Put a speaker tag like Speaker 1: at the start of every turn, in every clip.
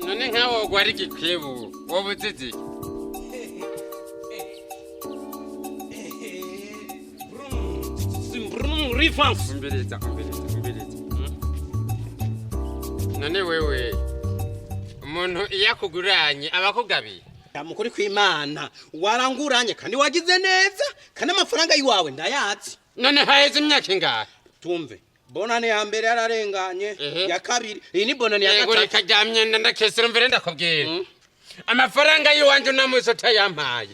Speaker 1: None nkawe wogwara igikwibu, woba uzize iki?
Speaker 2: Rifanse.
Speaker 1: Umviriza, umviriza, umviriza. None wewe, umuntu iyo akuguranye aba akugabiye?
Speaker 2: Mukuri kw'Imana, waranguranye kandi wagize neza, kandi amafaranga yiwawe ndayazi.
Speaker 1: None haheze imyaka ingahe?
Speaker 2: Tumve, bonane ya mbere yararenganye, ya kabiri, iyi ni bonane ya
Speaker 1: Yego.
Speaker 2: gatatu.
Speaker 1: Reka rya myenda ndakesera. Mvere ndakubwira, amafaranga y'iwanje unamusi utayampaye,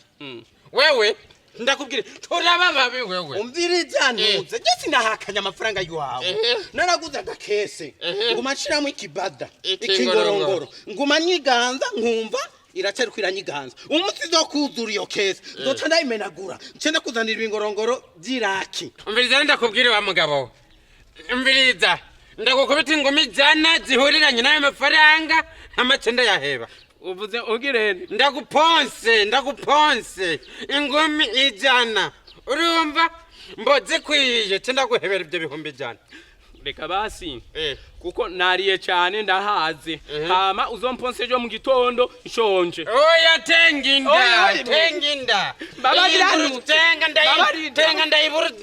Speaker 1: wewe ndakubwira turaba babi wewe.
Speaker 2: Umviriza, ntuze, je sinahakanye amafaranga yiwawe. Naraguze agakese, nguma nshiramwo ikibada,
Speaker 1: Ikingorongoro.
Speaker 2: ikingorongoro, nguma nyiganza, nkumva iracariko iranyiganza. Umunsi izokuzura iyo kese, nzoca ndayimenagura, nce ndakuzanira ibingorongoro vy'Iraki.
Speaker 1: Umviriza rero ndakubwira, wa mugabo we, umviriza, ndagukubita ingumi 100 zihuriranye n'ayo mafaranga, amacenda yaheba.
Speaker 3: Uvuze ugirene?
Speaker 1: Ndaguponse, ndaguponse ingumi 100, urumva mbo zikwiye, ce ndaguhebera ibyo 100,000.
Speaker 3: Reka basi, kuko nariye cyane, ndahaze. Hama uzomponse ejo mu gitondo nshonje.
Speaker 1: Oya, tenga inda.
Speaker 3: Oya, oya.
Speaker 1: Tenga inda.
Speaker 3: Babarira.
Speaker 1: Iyi
Speaker 3: Ntuze.
Speaker 1: tenga
Speaker 3: Babarira.
Speaker 1: tenga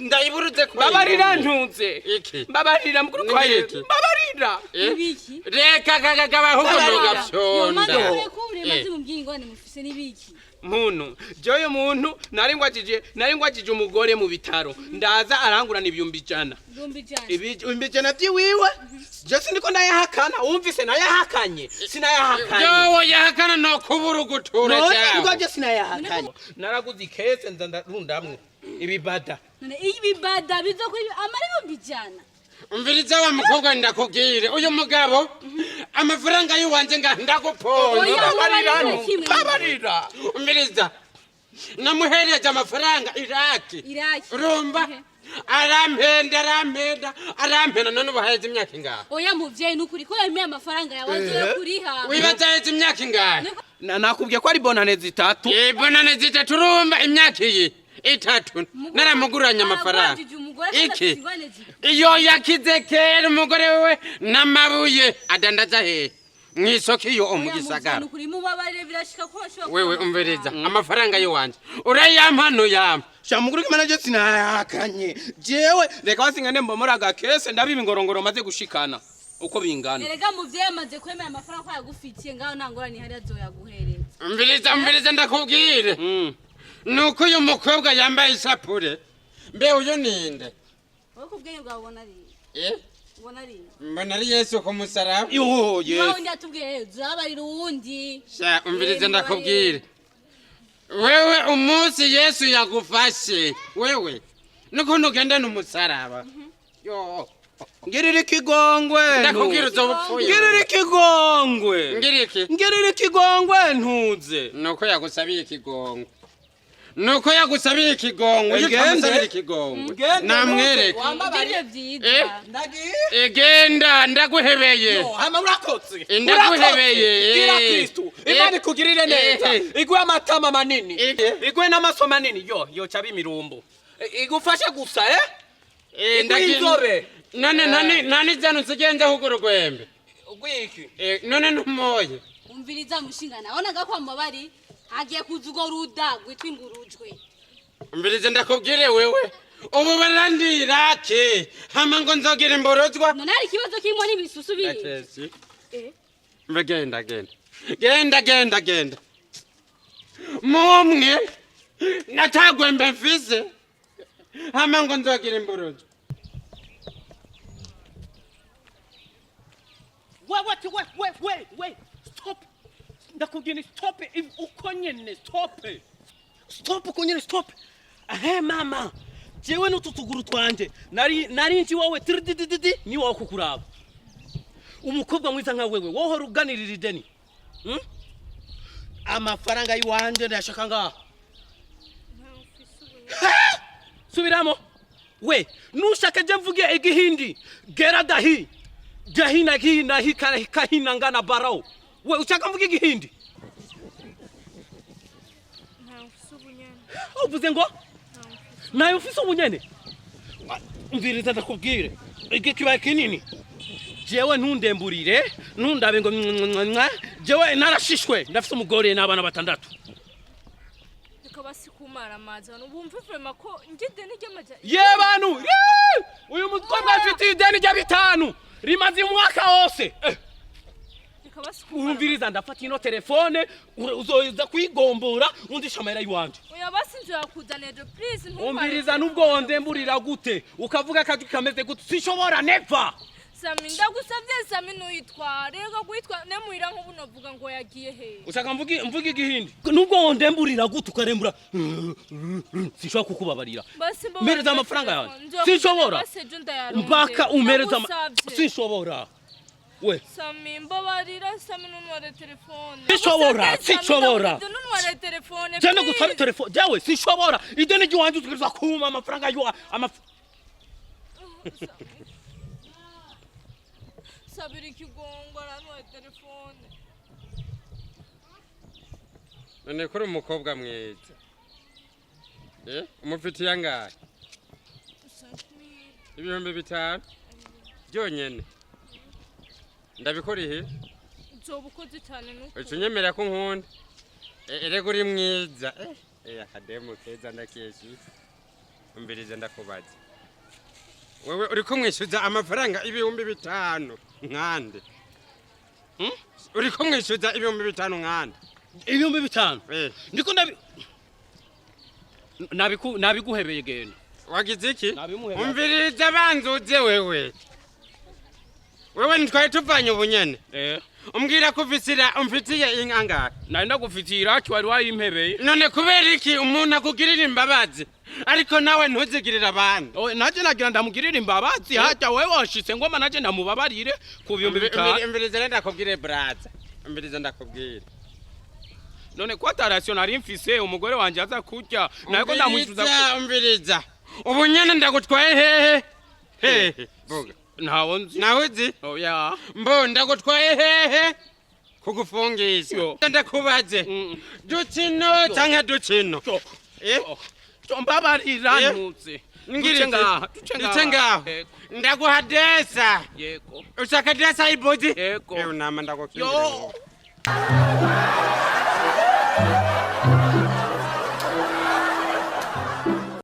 Speaker 1: ndayiburuze ko.
Speaker 3: Babarira, ntuze.
Speaker 1: Iki?
Speaker 3: Mbabarira, mukuru
Speaker 1: Ni
Speaker 3: kwa
Speaker 1: iki?
Speaker 3: Yesu, mbabarira.
Speaker 4: Ibiki?
Speaker 1: Reka kagagaba ahubwo.
Speaker 2: Babarira.
Speaker 1: Mugafyonda.
Speaker 4: Kure maze mubwire ingorane mufise n'ibiki.
Speaker 3: Muntu, jewe muntu nari ngwajije umugore mu bitaro, ndaza arangurana 100,000.
Speaker 4: 100,000?
Speaker 2: 100,000 vyiwiwe, je sindiko ndayahakana. Wumvise nayahakanye? Sinayahakanye.
Speaker 1: Yowo yahakana no kubura ugutura.
Speaker 2: None
Speaker 1: cyawe.
Speaker 2: ubwo je sinayahakanye, naraguze ikese, nza ndarundamwo ibibada.
Speaker 4: None ibibada bizokuri amara 100,000?
Speaker 1: Umviriza wa mukobwa, ndakubwire, uyu mugabo amafaranga y'uwanje nga ndaguponye.
Speaker 4: Oya,
Speaker 3: Mbabarira.
Speaker 4: mubarira kimwe.
Speaker 3: Mbabarira.
Speaker 1: Umviriza, namuhereje amafaranga Iraki.
Speaker 4: Iraki.
Speaker 1: Urumva, arampenda, arampenda, arampenda. None ubu haheze imyaka ingahe?
Speaker 4: Oya muvyeyi, nukuri ko yemeye amafaranga yawe azoye kuriha.
Speaker 1: Wibaza haheze imyaka ingahe?
Speaker 3: Nakubwiye ko ari bonane 3.
Speaker 1: Bonane 3. Urumva, imyaka iyi 3 naramuguranye amafaranga.
Speaker 4: Aragwajije umugore.
Speaker 1: Iki?
Speaker 4: Kandi afise ingorane
Speaker 1: Iyo yakize kera umugore wewe n'amabuye adandaza hehe mw'isoko iyo mu
Speaker 4: Oya,
Speaker 1: gisagara.
Speaker 4: muvyeyi, nukuri mubabarire, birashika ko bashobora
Speaker 1: Wewe,
Speaker 4: kuba
Speaker 1: umviriza, amafaranga y'iwanje urayampa ntuyampa?
Speaker 2: Sha, mukuru kw'Imana, je sinayahakanye jewe.
Speaker 3: Reka basingane, mbomora agakese, ndabiba ingorongoro maze gushikana uko bingana.
Speaker 4: Erega muvyeyi, amaze kwemera amafaranga ko yagufitiye, ngaho nta ngorane ihari, azoyaguhereza.
Speaker 1: Umviriza, umviriza, ndakubwire. Nuko uyu mukobwa yambaye ishapure, mbe uyu ninde?
Speaker 4: Wowe ku bwenge bwawe ubona ari
Speaker 1: Eh?
Speaker 4: ubona ari
Speaker 1: Mbona ari Yesu ku musaraba.
Speaker 2: Yo.
Speaker 4: Wa
Speaker 2: Yesu.
Speaker 4: wundi yatubwiye uzabarira uwundi.
Speaker 1: Sha, umviriza,
Speaker 4: Eh,
Speaker 1: ndakubwire wewe, umunsi Yesu yagufashe wewe n'ukuntu ugendana umusaraba, yo.
Speaker 2: Ngirira ikigongwe.
Speaker 1: Ndakubwira, uzoba upfuye.
Speaker 3: Ngirira ikigongwe.
Speaker 1: Ngira iki?
Speaker 3: Ngirira ikigongwe, ntuze.
Speaker 1: Nuko yagusabiye ikigongwe, nuko yagusabiye ikigongwe, iyo
Speaker 2: Egende.
Speaker 1: utamusabira ikigongwe
Speaker 3: Ngende.
Speaker 1: namwereke.
Speaker 4: Ibyo byiza.
Speaker 1: Eh?
Speaker 2: Ndagiye.
Speaker 1: Egenda, ndaguhebeye.
Speaker 2: Hama urakotse.
Speaker 1: Ndaguhebeye.
Speaker 3: Gira Kristu Imana ikugirire neza, iguhe amatama manini, iguhe n'amaso manini, yo yoca imirumbo, igufashe gusa, eh.
Speaker 1: Eh,
Speaker 3: Iguhe inzobe.
Speaker 1: None nani zanu nsigenze ahubwo urugwembe?
Speaker 3: Ugwiki?
Speaker 1: Eh, none ntumoye?
Speaker 4: Umviriza mushingana, wabonaga ko amabari hagiye kuza urwo ruda rwitwa ingurujwe.
Speaker 1: Umvirize, ndakubwire wewe, ubu barandirake hama ngo nzogira imborozwa.
Speaker 4: None hari ikibazo kirimo n'ibisusu biri?
Speaker 1: Akesi.
Speaker 4: Eh.
Speaker 1: Mbe genda, genda, genda, genda, genda mumwe natagwembe mfise, hama ngo nzogira imborozwa.
Speaker 5: We, wait, we, we, we, we, stop! Ndakubwiye ni stop uko nyene, stop, stop uko nyene, stop. Ahe mama, jewe n'utu tuguru twanje nari nzi wowe tiridididi ni wowe kukuraba. Umukobwa mwiza nka wewe wohora uganirira ideni?
Speaker 2: Amafaranga y'iwanje ndayashaka ngaha.
Speaker 5: Subiramo we, nushaka je mvuge igihindi, gera dahi gahina hina hika kahina ngana barao. We, ushaka mvuge igihindi? Uvuze ngo nayo ufise ubunyene. Umviriza, ndakubwire, iki kibaye kinini. Jewe ntundemburire, ntundabe ngo mwa. Jewe narashishwe, ndafise umugore n'abana batandatu.
Speaker 6: Reka basi kumara amazi abantu bumve vraiment ko njye ideni ry'amajana.
Speaker 3: Ye bantu, ye! Uyu mukobwa afite ideni rya 5 rimaze umwaka wose.
Speaker 6: Reka basi kumara.
Speaker 5: Umviriza, ndafata ino telefone, uzoza kuyigombora undisha amahera y'iwanje.
Speaker 6: Oya basi, nzoyakuzana ejo, please ntumare.
Speaker 5: Umviriza, nubwo wondemburira gute, ukavuga akajwi kameze gute, sinshobora, never.
Speaker 6: Sami, ndagusabye Sami, ntuyitware. Reka kuyitwa nemuhira nk'ubu novuga ngo yagiye hehe?
Speaker 5: Ushaka mvuge igihindi? Nubwo wondemburira gute, ukarembura, sinshobora kukubabarira.
Speaker 6: Basi mbabarira.
Speaker 5: Mpereza amafaranga yanjye.
Speaker 6: Nzokuzana.
Speaker 5: Sinshobora.
Speaker 6: Basi ejo ndayaronde.
Speaker 5: Mpaka umpereza
Speaker 6: Ndagusabye.
Speaker 5: Sinshobora we.
Speaker 6: Sami, mbabarira Sami, ntuntware telefone.
Speaker 5: Sinshobora,
Speaker 6: Ndagusabye, Sami,
Speaker 5: sinshobora.
Speaker 6: ndagusabye, ntuntware telefone.
Speaker 5: Jene
Speaker 6: Please.
Speaker 5: gutwara telefone jewe sinshobora. Ideni ry'iwanje utegerezwa kumpa amafaranga y'uwa
Speaker 6: Sabira ikigongo, arantwaye telefone.
Speaker 1: None kuri umukobwa mwiza, umufitiye angahe? 5000 byonyene ndabikora ihe?
Speaker 6: Uzoba ukoze cyane nuko.
Speaker 1: Uca unyemera ko nkunda. Erega uri mwiza. Akademu keza ndakesha. Umviriza, ndakubaza, wewe uriko mwishyuza amafaranga 5000 nkande? Uriko mwishyuza 5000 nkande?
Speaker 5: 5000?
Speaker 1: Eh.
Speaker 5: Ndiko nabiguhebeye, genda.
Speaker 1: Wagize iki?
Speaker 5: Nabimuhebeye.
Speaker 1: Umviriza, banzuze wewe. Wewe ntitwari tuvanye ubunyene?
Speaker 5: Eh.
Speaker 1: Umbwira ko ufisira umfitiye ingangahe?
Speaker 5: Nari ndagufitiye iraki, wari wayimpebeye.
Speaker 1: None kubera iki umuntu akugirira imbabazi ariko nawe ntuzigirire abandi?
Speaker 5: Oh, naje nagira ndamugirira imbabazi, hajya wewe washitse ngoma naje ndamubabarire ku 5000.
Speaker 1: Umviriza rero ndakubwire, braza, umviriza ndakubwire.
Speaker 5: None ko atarasiyo nari mfise, umugore wanje aza kurya nako ndamwishuza.
Speaker 1: Umviriza, umviriza, ubu nyene ndagutwaye hehe? Hehe, vuga.
Speaker 5: Ntawo nzi.
Speaker 1: Nawe uzi?
Speaker 5: Oya.
Speaker 1: Mbo ndagutwaye hehe kugufungisha?
Speaker 5: Yo.
Speaker 1: Ndakubaze, dukino canke dukino?
Speaker 5: Yo.
Speaker 1: Eh?
Speaker 5: Cyo, mbabarira.
Speaker 1: Eh?
Speaker 5: Ntutse.
Speaker 1: Ngira
Speaker 5: Duce
Speaker 1: iki?
Speaker 5: ngaha, duce.
Speaker 1: Duce ngaho.
Speaker 5: Yego.
Speaker 1: Ndaguha desa.
Speaker 5: Yego.
Speaker 1: Ushaka desa ibozi?
Speaker 5: Yego.
Speaker 1: Ewe nama ndagukingira.
Speaker 5: Yo.